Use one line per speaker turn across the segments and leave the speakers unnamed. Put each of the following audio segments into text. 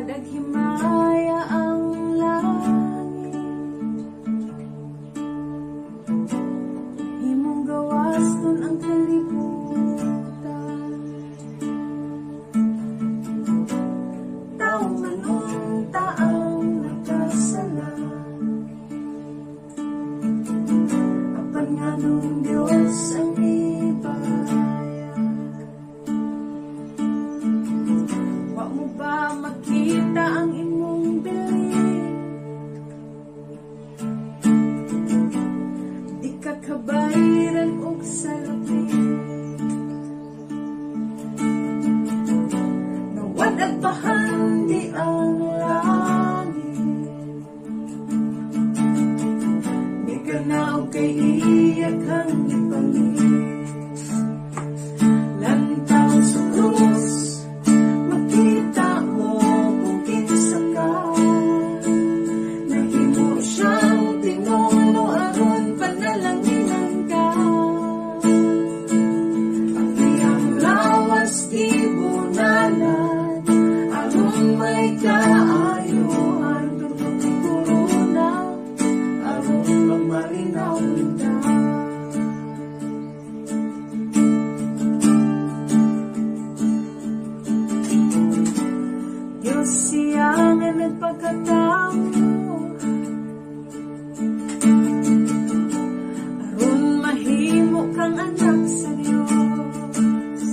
Wadag himaya ang langit, imong gawas nun ang kalibutan. Tao man unta ang nakasala, apan nganong Diyos ang ibaya. Wa mo ba makita ang imong bilin? Di ka kabayran og salapi. Nawad-ag pahandi ang langit, di ka na og kay iya kang ipalit. Lantaw sa krus, makita mo kung kinsa ka. Nahimo siyang tinulo aron panalanginan ka. Ang iyang lawas gibunalan aron may kaayohan, tutok korona aron magmalinaw ta. Diyos siya nga nagpakatao aron mahimo kang anak sa Dios.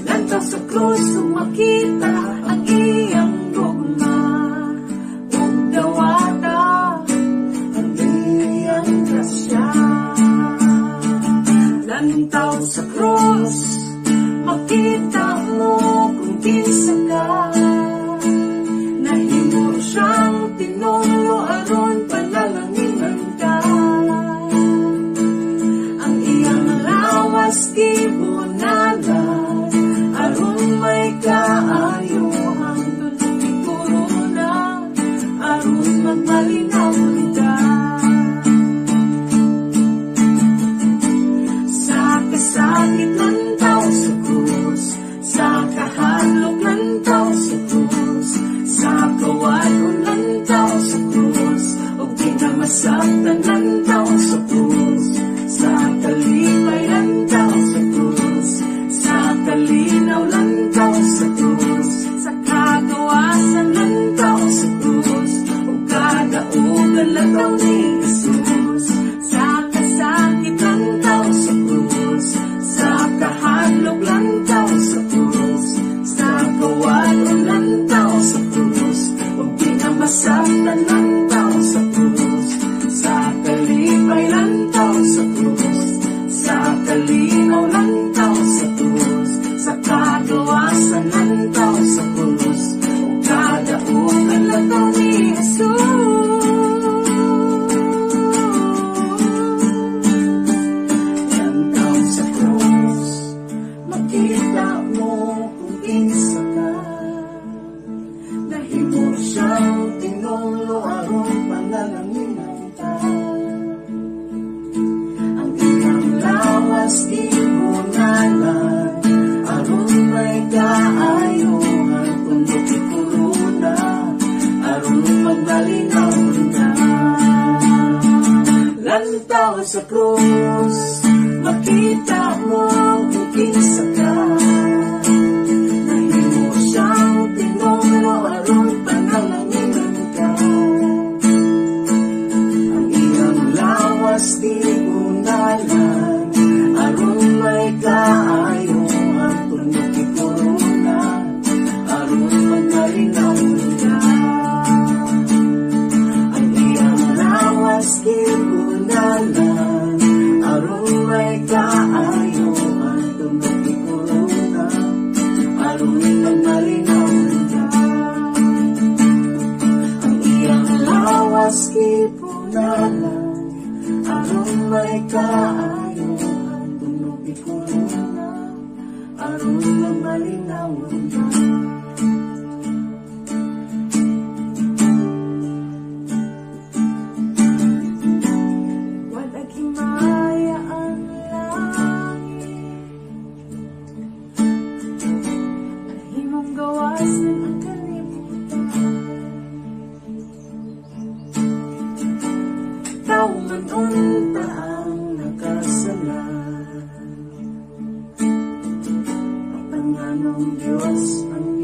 Lantaw sa krus ug makita ang iyang gugma ug dawata ang iyang grasya. Lantaw sa krus, makita mo kung kinsa ka. Nahimo siyang tinulo aron panalanginan ka. Ang iyang lawas gibunalan aron may kaayuhan, tuloy korona aron magmalinaw ta. Sa kasakit lantaw sa krus, sa kahadlok lantaw sa krus, sa kawadon lantaw sa krus, ug di na masaktan lantaw sa krus. Sa kalipay lantaw sa krus, sa kalinaw lantaw sa krus, sa kagawasan lantaw sa krus, ug kadaugan lantaw ni Jesus. Sa kasakit lantaw sa krus, sa kahadlok lantaw sa krus, sa kawadon lantaw sa krus, ug di na masaktan lantaw sa krus. Sa kalipay lantaw sa krus, sa kalinaw lantaw sa krus, sa kagawasan lantaw sa krus, ug kadaugan lantaw ni Jesus. Lantaw sa krus, makita mo kung kinsa ka. Nahimo siyang tinulo aron panalanginan ka. Ang iyang lawas gibunalan aron may kaayuhan, tuloy korona aron magmalinaw ta. Lantaw sa krus, makita mo kung kinsa ka. Nahimo siyang tinulo aron panalanginan ka. Ang iyang lawas gibunalan aron may kaayuhan, tuloy korona aron magmalinaw ta. Ang iyang lawas gibunalan aron may kaayuhan, tuloy korona aron magmalinaw ta. Ang iyang lawas gibunalan aron may kaayuhan, tuloy korona aron magmalinaw ta. Wadag himaya ang langit, Maluwasan ang kalibutan. Tao man unta ang nakasala, apan nganong Diyos ang